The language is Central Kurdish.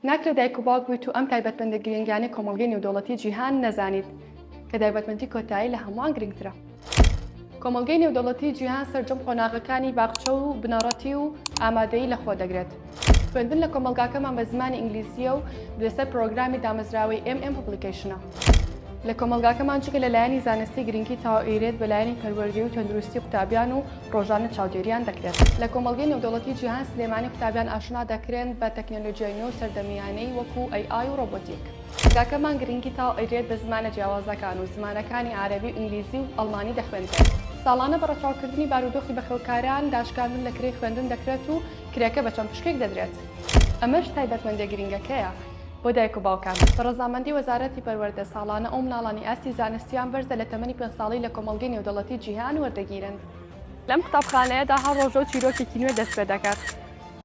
ناکرێت دایک و باوک بیت و ئەم تایبەتمەندە گرنگانەی کۆمەڵگەی نێودەوڵەتی جیهان نەزانیت کە تایبەتمەندی کۆتایی لە هەمووان گرنگترە. کۆمەڵگەی نێودەوڵەتی جیهان سەرجەم قۆناغەکانی باخچە و بنەڕەتی و ئامادەیی لەخۆ دەگرێت. خوێندن لە کۆمەڵگاکەمان بە زمانی ئینگلیزییە و لەسەر پرۆگرامی دامەزراوەی MM Publication ە. لە کۆمەڵگاکەمان جگە لە لایەنی زانستی گرنگی تەواو ئەیرێت بە لایەنی پەروەردەی و تەندروستی قوتابیان و ڕۆژانە چاودێریان دەکرێت. لە کۆمەڵگەی نێودەوڵەتی جیهان سلێمانی قوتابیان ئاشنا دەکرێن بە تەکنەلۆجیای نوێ و سەردەمیانەی وەکو AI و ڕۆبۆتیک. کۆمەڵگاکەمان گرنگی تەواو ئەیرێت بە زمانە جیاوازەکان و زمانەکانی عەرەبی و ئینگلیزی و ئەڵمانی دەخوێندرێت. ساڵانە بە ڕەچاوکردنی بارودۆخی بەخێوکاران داشکاندن لە کرێی خوێندن دەکرێت و کرێکە بە چەند پشکێک دەدرێت. ئەمەش تایبەتمەندیە گرنگەکەیە بۆ دایک و باوکان. بە ڕەزامەندی وەزارەتی پەروەردە ساڵانە ئەو مناڵانەی ئاستی زانستیان بەرزە لە تەمەنی پێنج ساڵی لە کۆمەڵگەی نێودەڵەتی جیهان وەردەگیرن. لەم قوتابخانەیەدا هەر ڕۆژە و چیرۆکێکی نوێ دەست پێدەکات.